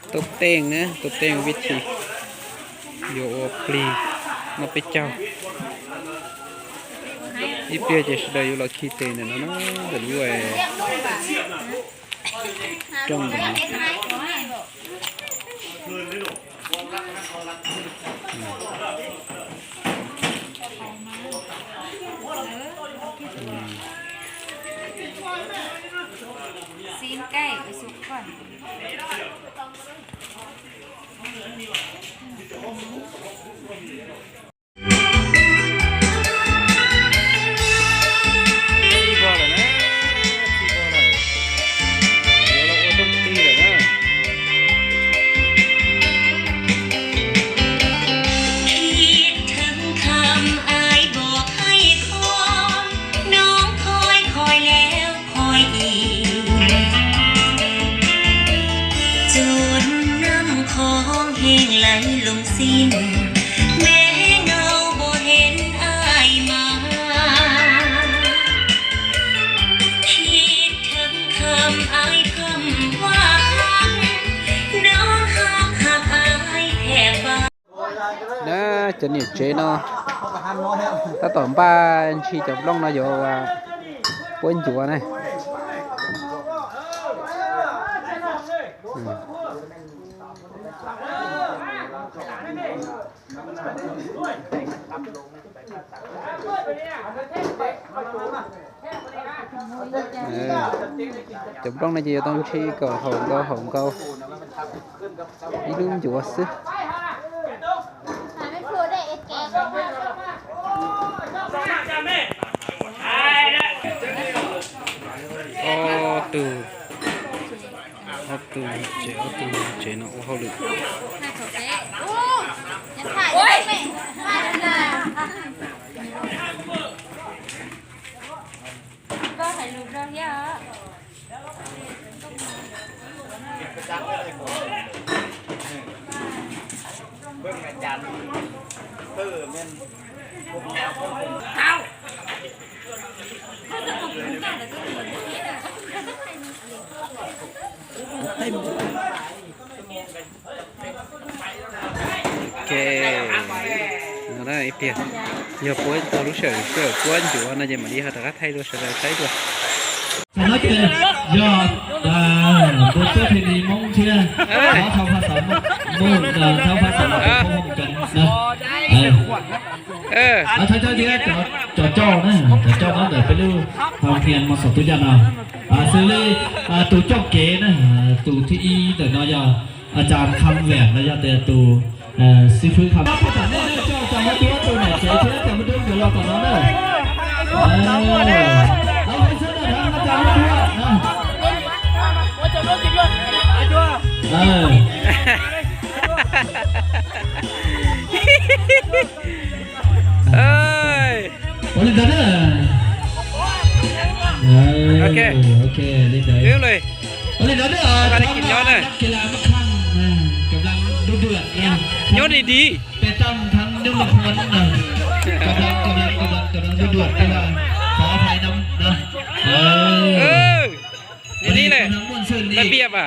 Tau teej na, tau teej vib thi, yuav ua plig noj peb caug. Ib pliag ces sawv daws yuav los khi tes ntawm no na, ntawm lub rooj ntawm no. Na, cov niam tsev no tab tom npaj ntshis cov nplooj no yuav puab ncuav na. Cov nplooj no ces yuav tau ntshis kom haum nkaus haum nkaus ib lub ncuav xwb. Ob tug, ob tug tsev, ob tug tsev no ua hauj lwm. Ok, no ib pliag yog puab tau lub sij hawm sij hawm puab ncuav no ces mam li ho rov qab thaij rau sawv daws saib dua. Yog npua tuab thij li Moob thiab thab phab xav, Moob thab phab xav los peb phob hom kas na. Thawj thawj thiab cov coj na, cov coj nyob ntawm peb lub hoo phias mos xom tub yaj no, xws li tus coj kev na, tus thib ib ntawm no yog a cas Kham Veem los yog tias tus xib fwb Kham. Coj cov Hmoob Dub, tus niam tsev thiab cov Hmoob Dub nkawd los tom no na. Ua li ntawd na. Ok, li ntawd. Ua li ntawd na, nyob na. Nyob di di. Li li lawm, lawv piam as.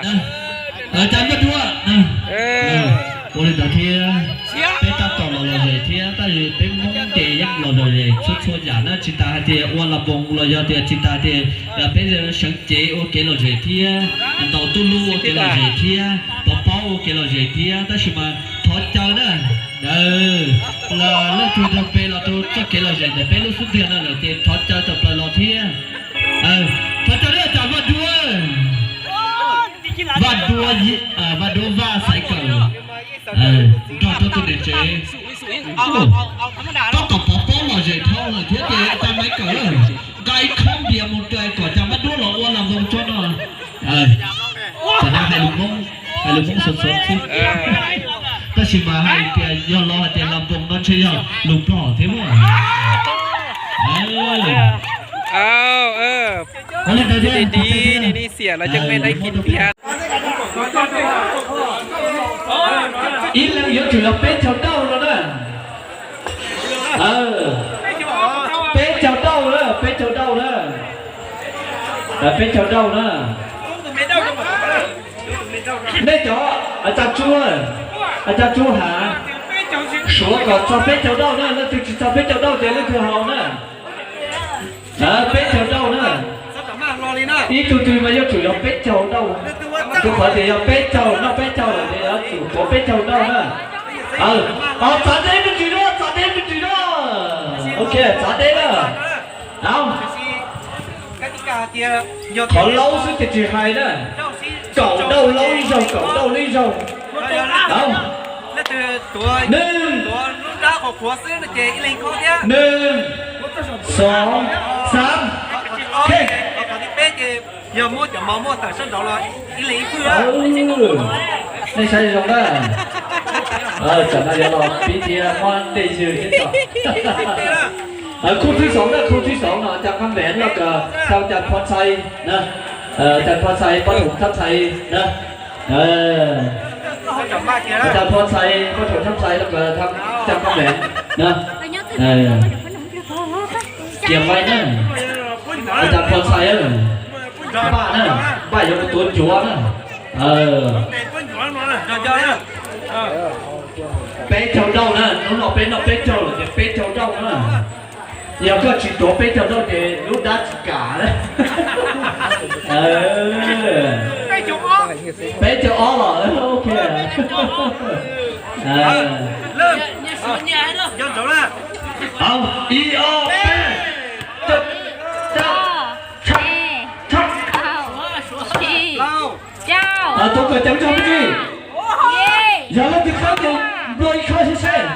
Ua li ntawd thiab, peb tab tom los lom zem thiab, tab sis peb Hmoob ces yeej los lom zem txhua txhua yam na, tsis tas hais tias ua las voos los yog tias tsis tas tias peb seev cev ua kev lom zem thiab, ntaus tuj lub ua kev lom zem thiab, pov pob ua kev lom zem thiab, tab sis mas thov caw na, los leej twg raug pe los rau txoj kev lom zem ntawm peb lub xub ntiag no lawm ces thov caw tawm plaws los thiab. Thov caw na, cas Vaj Duab, Vaj Duab, Vaj Duab Vaj Xaiv Kawm nrog rau tus niam tsev. Koj kom pov pob lom zem dhau lawm thiab ces cas Maiv Kawm nqa ib khob npias mus rau kom cas Vaj Duab los ua las voos tso no. Tam no hais lus Hmoob, hais lus Hmoob xov xov xwb. Tab sis mas hais tias yog los hais tias las voos no ntshe yog lus Nplog thiab mas. Ib leeg yuav tsum yog peb caug dauj no na. Peb caug dauj na, peb caug dauj na. Peb caug dauj na. Nej cov Aws, Tsuj, aws, Tsuj Hav, suav kom txog peb caug dauj na, leej twg tsis txog peb caug dauj ces leej twg haus na. Peb caug dauj na. Ib tug twg mas yuav tsum yog peb caug dauj. Rau qhov tias yog peb caug noj peb caug lawm ces yuav tsum tuav peb caug dauj na. Aws, txav deb me ntsis na, txav deb me ntsis na. Ok, txav deb na. Aws, qhov laub xwb ces tsis hais na. Kaum dauj laub ib zaug, kaum dauj laub ib zaug. Aws, neeg, neeg, xov, xav, nej saib zoo na. Tam no yuav los pib thiab muab dej ywg thiab tso. Khub thib xoov na, khub thib xoov no cov qab npeem los kos thab cov phov txhais na, cov phov txhais pab thum thab txhais na. Cov phov txhais pab thum thab txhais los kos thab cov qab npeem na. Cia vai na, cov phov txhais, npaj na, npaj yuav mus tuav ncuav na. Peb caug dauj na, hnub no peb noj peb caug lawm ces peb caug dauj na. Yog koj tsis tuav peb caug dauj ces lub dab tsis kam. Peb caug ob los, ok. Ib ob peb, tuav kom ceev zog me ntsis. Yog leej twg khawb ces nplua ib khawb seb seb.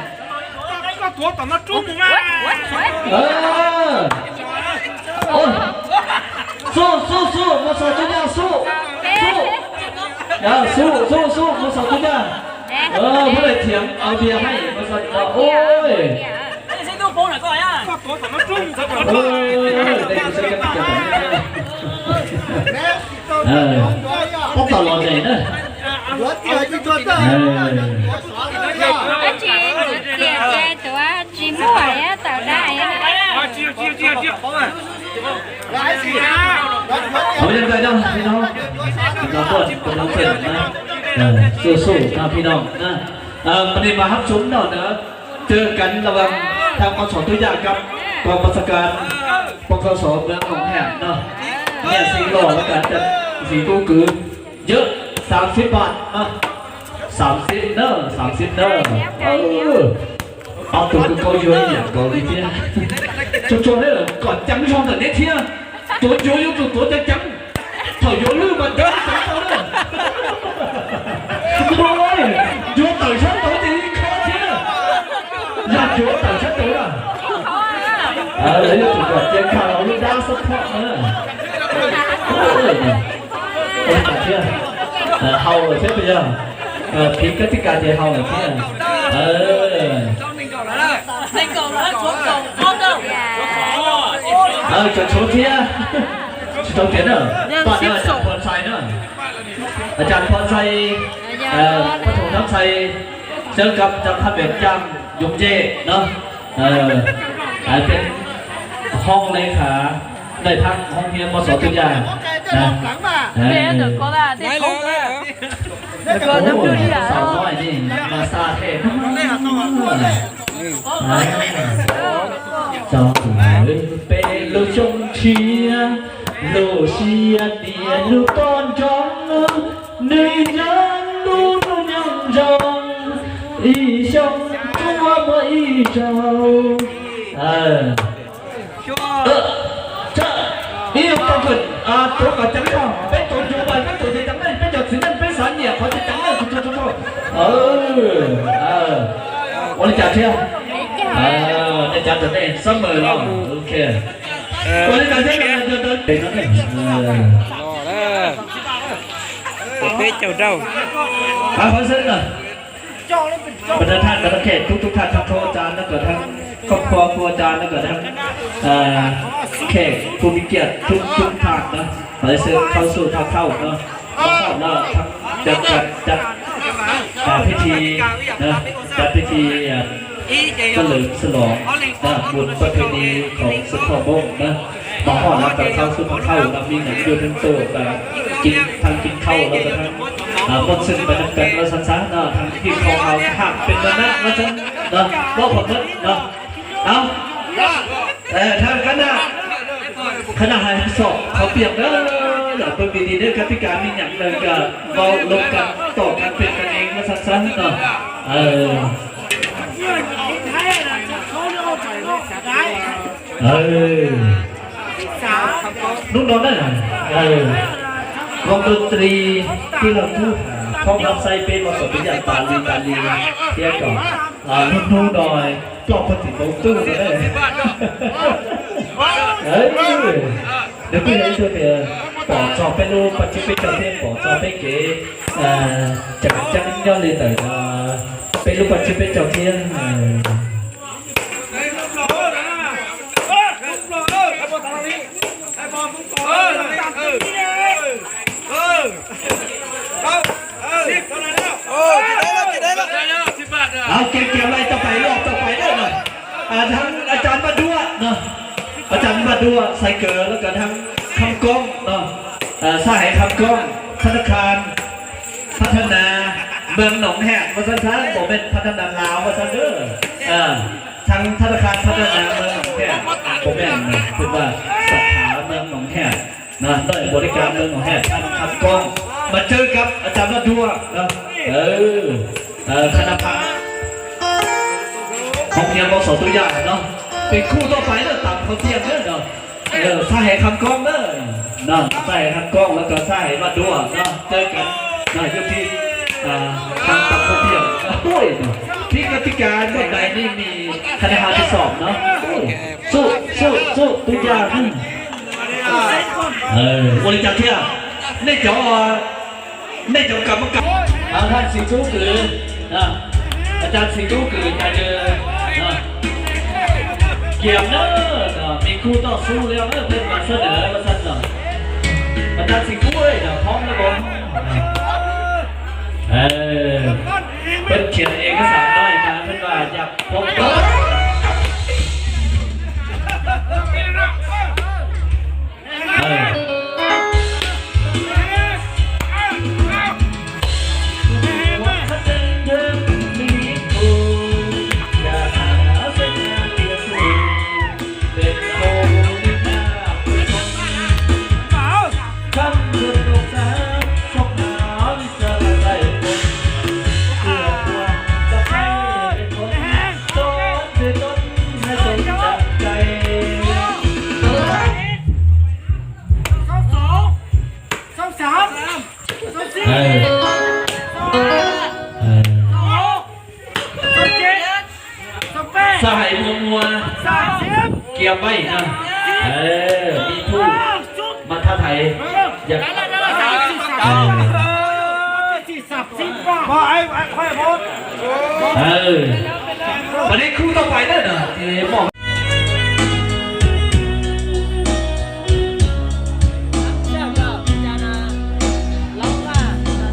Xub xub xub, mus xaus tub yaj xub. Xub xub xub, mus xaus tub yaj. Muab lawv thiam audio hais mus xaus tub yaj. Tab tom los zes na. Dab tsi yuav txias ces tuav tsis muaj, tawm dab. Ov, yeej kawg no, peb no, peb no tuaj, peb no tuaj na. Xub xub no peb no na. Pab nim mas hab sub no na. Cia kab la vas thab pab xov tub yaj kab, pab pab xav kab, pab kab xov mus mus hem no. Nyiam xis los lawv kab, xis kub kwv, yawg, xav xib pas, xav xib na, xav xib na. Ob tug kub kaub yuag ib yam nkaus li thiab. Tsuag tsuag na, kom ceev zog ntawm neb thiab. Tuav ncuav yuav tsum tuav ceev ceev. Thaum yuav lwj mas ceev ceev tau na. Ncuav tawm sab tod ces ib khawb thiab na. Yog ncuav tawm sab tod na, lawv yuav tsum kom ceev kawg hauv lub dab xub thawj na. Ua li cas thiab? Haus lawm thiab puas yog? Phiv kab tib kas ces haus lawm thiab. Tshuav tshuav thiab. Tsis tau tiav na. Paj na, Phoj Ntxhais na. Phoj Ntxhais, Paj Thum Thab Ntxhais, sawv kab cov thab pem cam yoov yej no. Peb hoob le khav, naj thab hoob hiab muab xov tub yaj. Xaus no mas xa the. Txog peb lub xyoo tshiab, lub sia tias lub poj nrog, nws yog lub nyoog zoo, ib xyoo tsuas muaj ib zaug. Ib tau kawm, tuav kom ceev zog, peb tuav ncuav mas peb tuav ceev ceev, peb cov txiv neej peb xav nyiam qhov ceev ceev na. Ua li cas thiab? Nej cav rau nej summer los, ok. Ua li cas thiab? Peb caug rau. Pab thaj, pab thaj, thab thab khej tub tub thaj thab thab ca na, kom thab koj pua pua ca na, kom thab khej pub mi kiaj tub tub thaj na, pab sawv khauj xuj thaj khauj na, pab thaj na, thab ca ca ca, pib thi na, ca pib thi, ca lwm xwb los na, mus pab pib thi khoom xwb khoom moos na, pab hoj na, pab khauj xuj thaj khauj na, mi nam yug theej tuaj, thab kim khauj na, pab thab Muaj txwm pais nrog kawg los xav xav no, thab kis kho hau ham pes no na, muab txhawb no, muab phom muab no. Au, thab kab na, qhab na hais xom qhov piam na, lawm pw tis tis neb kab pib kas me nyam na, ka vau loo kas tom kas pem kas nees los xav xav no. Hnub no na, vau dua tis tij laug Kub Ham phob Hab Xaib peb mos xom tus yam tas li tas li thiab kom hnub hnub no ploj pog tim npoo tuj no na. Nws kuj yog ib tug tias pom txog peb lub paj tsib peb caug thiab pom txog peb kev tseem ceeb nyob li ntawm peb lub paj tsib peb caug thiab. Au, kiag kiag lais tau pais los tau pais na. Thab a cas Vaj Duaj no, a cas Vaj Duaj xaiv kawg los kawg thab Kham Koob no, xab hais Kham Koob, thab thab Kham, thab thab Nas, Meeg Noov Ham, ua xab xab npaum mej thab thab Nas Laus ua xab dab, thab thab Kham, thab thab Nas, Meeg Noov Ham, npaum mej, tus vaj xab thab Meeg Noov Ham. Noj npaum li cas Meeg Noov Ham, thab Kham Koob, mas tsawg kab a cas Vaj Duaj no, thab thab Kham, hoob niam mos xom tus yam no, peb kuj tau pais na, tam qhov tiag na no. Xab hais Kham Koob na, no, xab hais Kham Koob los kawg xab hais Vaj Duaj no, tsawg kab no, yog thib, thab tam qhov tiag, thib kab thib kas noj dais ni mi, thab thab Kham tus xom no, xub xub xub tus yam na. Ua li cas thiab, nej cov, nej cov kam mab kam, thab Xis Tub Kws, a cas Xis Tub Kws cas nws kiag na, me kuj toj xub li na, peb mas sab nws ua xab no, a cas Xis Tub Kws phob na ko. Peb khiav es kab xav no mas peb mas yam phob. Xab hais Muas Muas, Kias Npaij no, Vij Thuj, mas thab thaiv, mas neb khub tau pais na, mom.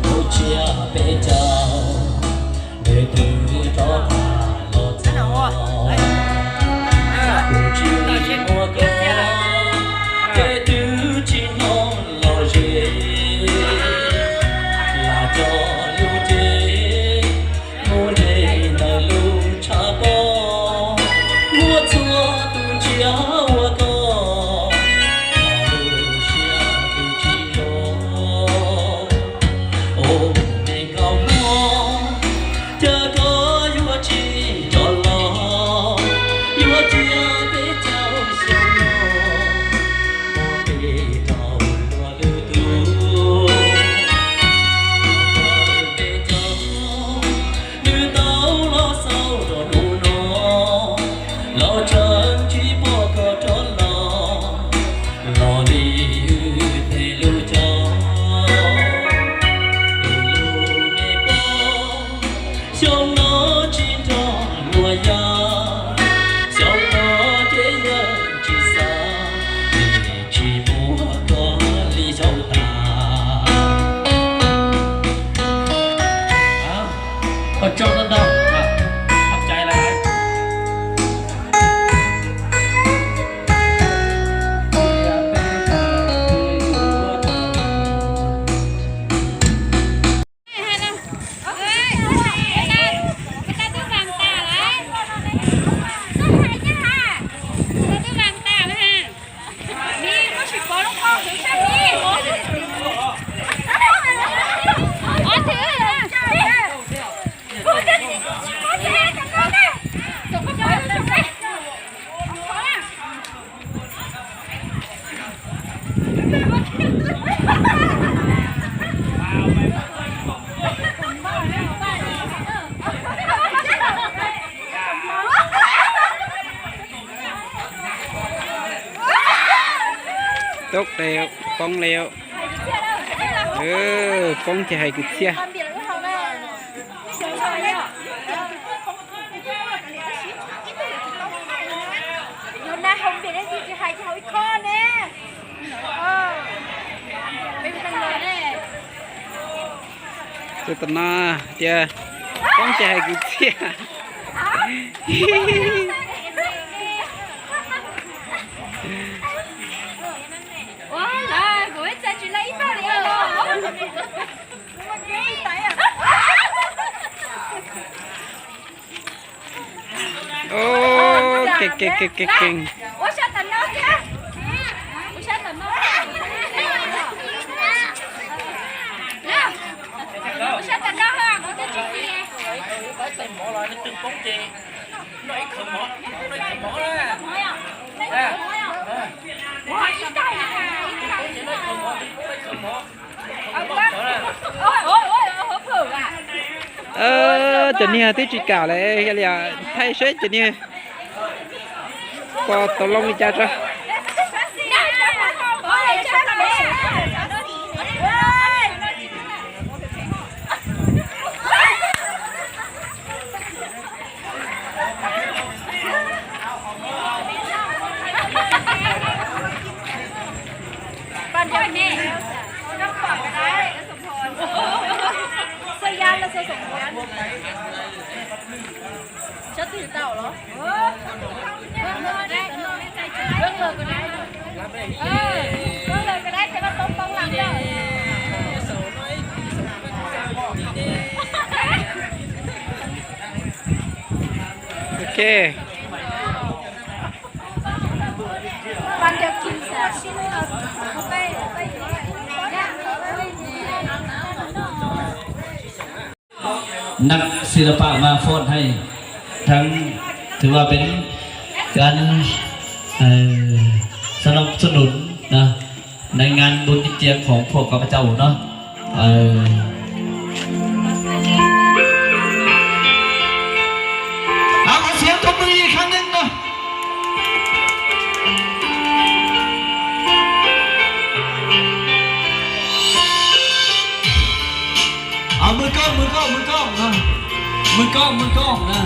Kuv tsiab peb caug, nws twb rov qab los txog. Kuv tsis muaj koj, ces twb tsis hnov los ze. Lam cog lub cev, mus nres ntawm lub tshav pob, muab txhua Poob li, poob ces hais kwv txhiaj. Tus tom no tias poob ces hais kwv txhiaj. Keej, keej, keej, keej. Cov niag twb tsis kam li, yog li thaij seb cov niag pos tau loo li cas tso. Ok.นักศิลปะมาฟ้อนให้ ทั้ง ถือว่าเป็นการ เอ่อ สนับสนุนนะ ในงานบุญเจียงของพวกข้าพเจ้าเนาะ เออ เอาขอเสียงตบมืออีกครั้งหนึ่งเนาะ เอามือกล้อง มือกล้อง มือกล้องนะ มือกล้อง มือกล้องนะ